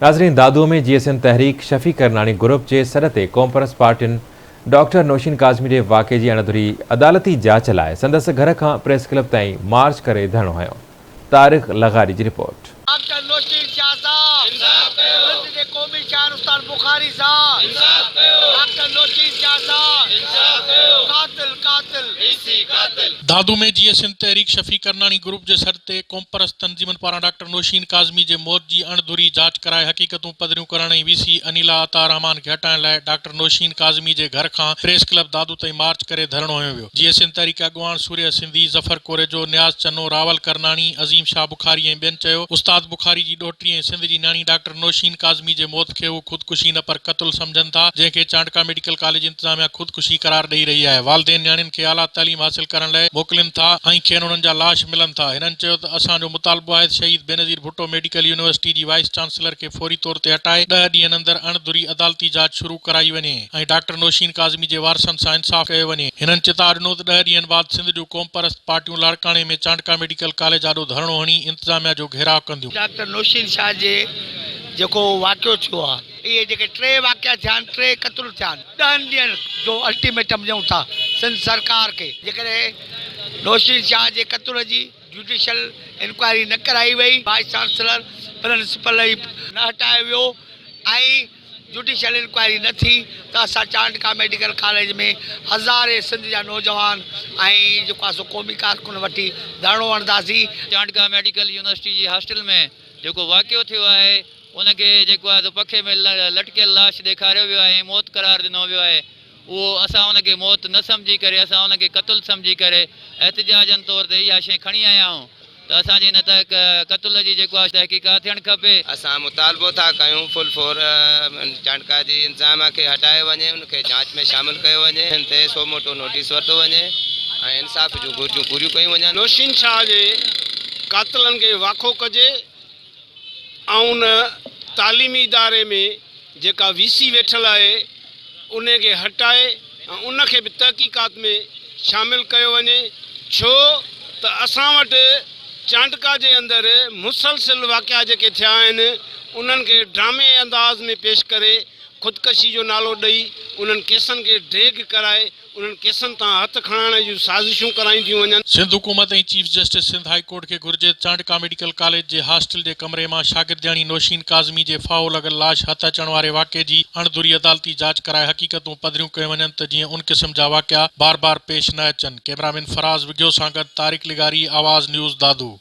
ناظرين دادو ۾ جيئي سنڌ تحريڪ شفيع ڪرناڻي گروپ جي سڏ تي قومپرست پارٽين ڊاڪٽر نوشين ڪاظمي جي واقعي جي اڻڌري عدالتي جاچ لاء سندس گهر کان پريس ڪلب تائين مارچ ڪري ڌرڻو هنيو. طارق لغاري جي رپورٽ. ڊاڪٽر نوشين شاهه صاحب انصاف ڪيو. سنڌ جي قومي شاعر استاد بخاري صاحب انصاف ڪيو. ڊاڪٽر نوشين شاهه صاحب انصاف ڪيو. قاتل قاتل وي سي قاتل. دادو ۾ جيئي سنڌ تحريڪ شفيع ڪرناڻي گروپ جي سڏ تي قومپرست تنظيمن پاران ڊاڪٽر نوشين ڪاظمي جي موت جي اڻ ڌري جاچ ڪرائي حقيقتون پڌريون ڪرڻ ۽ وي سي انيلا عطا الرحمان کي هٽائڻ لاء ڊاڪٽر نوشين ڪاظمي جي گهر کان پريس ڪلب دادو تائين مارچ ڪري ڌرڻو هنيو ويو. جيئي سنڌ تحريڪ اڳواڻ سورهيه سنڌي، ظفر ڪوريجو، نياز چنو، راول ڪرناڻي، عظيم شاهه بخاري ۽ ٻين چيو استاد بخاري جي ڏوهٽي ۽ سنڌ جي نياڻي ڊاڪٽر نوشين ڪاظمي جي موت کي هو خودڪشي نه پر قتل سمجهن ٿا جنهن کي چانڊڪا ميڊيڪل ڪاليج انتظاميا خودڪشي قرار ڏئي رهي آهي والدين نياڻين کي اعليٰ تعليم حاصل ڪرڻ لئه موڪلين ٿا ۽ کين انهن جا لاش ملن ٿا هنن چيو ته اسان جو مطالبو آهي ته شهيد بينظير ڀٽو ميڊيڪل يونيورسٽي جي وائيس چانسلر کي فوري طور تي هٽائي ڏهه ڏينهن اندر اڻ ڌري عدالتي جاچ شروع ڪرائي وڃي. ۽ ڊاڪٽر نوشين ڪاظمي جي وارثن سان انصاف ڪيو وڃي. هنن چتاء ڏنو ته ڏهه ڏينهن بعد سنڌ جون قومپرست پارٽيون لاڙڪاڻي ۾ چانڊڪا ميڊيڪل ڪاليج آڏو ڌرڻو هڻي انتظاميا جو گهيراء ڪنديون. ڊاڪٽر نوشين شاهه جي جيڪو واقعو ٿيو آهي. اهي جيڪي ٽي واقعا ٿيا آهن، ٽي قتل ٿيا آهن، ڏهن ڏينهن جو الٽيميٽم ڏيون ٿا سنڌ سرڪار کي، جيڪڏهن نوشين شاهه جي قتل جي جوڊيشل انڪوائري نه ڪرائي وئي، وائيس چانسلر، پرنسپل نه هٽايو ويو ۽ جوڊيشل انڪوائري نه ٿي ته اسان چانڊڪا ميڊيڪل ڪاليج ۾ هزارين سنڌ جا نوجوان ۽ جيڪو آهي سو قومي ڪارڪن وٺي ڌرڻو هڻنداسين. چانڊڪا ميڊيڪل يونيورسٽي جي هاسٽل ۾ جيڪو واقعو ٿيو آهي ان کي جيڪو آهي سو پکي ۾ لٽڪيل لاش ڏيکاريو ويو آهي ۽ موت قرار ڏنو ويو آهي اهو اسان ان کي موت نه سمجهي ڪري اسان ان کي قتل سمجهي ڪري احتجاجن طور تي اها شيء کڻي آيا آهيون ته اسان جي ان قتل جي جيڪو آهي تحقيقات ٿيڻ کپي. اسان مطالبو ٿا ڪيون فل فور چانڊڪا جي انتظاميا کي هٽايو وڃي ان کي جاچ ۾ شامل ڪيو وڃي هن تي سو موٽو نوٽيس ورتو وڃي ۽ انصاف جون گهرجون پوريون ڪيون وڃن. نوشين شاهه جي قاتلن کي واکو ڪجي ۽ ان تعليمي اداري ۾ جيڪا وي سي ويٺل آهي انهي کي هٽائي ۽ ان کي به تحقيقات ۾ شامل ڪيو وڃي ڇو ته اسان وٽ چانڊڪا جي اندر مسلسل واقعا جيڪي ٿيا آهن انهن کي ڊرامي انداز ۾ پيش ڪري خودڪشي جو نالو ڏئي انهن ڪيسن کي ڊريگ ڪرائي انهن ڪيسن تان هٿ کڻائڻ جون سازشون ڪرائيون ٿيون وڃن. سنڌ حڪومت ۽ chief justice Sindh high court کي گهرجي ته چانڊڪا ميڊيڪل ڪاليج جي هاسٽل جي ڪمري مان شاگردياڻي نوشين ڪاظمي جي ڦاهو لڳل لاش هٿ اچڻ واري واقعي جي اڻ ڌري عدالتي جاچ ڪرائي حقيقتون پڌريون ڪيون وڃن ته جيئن ان قسم جا واقعا بار بار پيش نه اچن. ڪئميرامين فراز وگهيو سان گڏ طارق لغاري، آواز نيوز، دادو.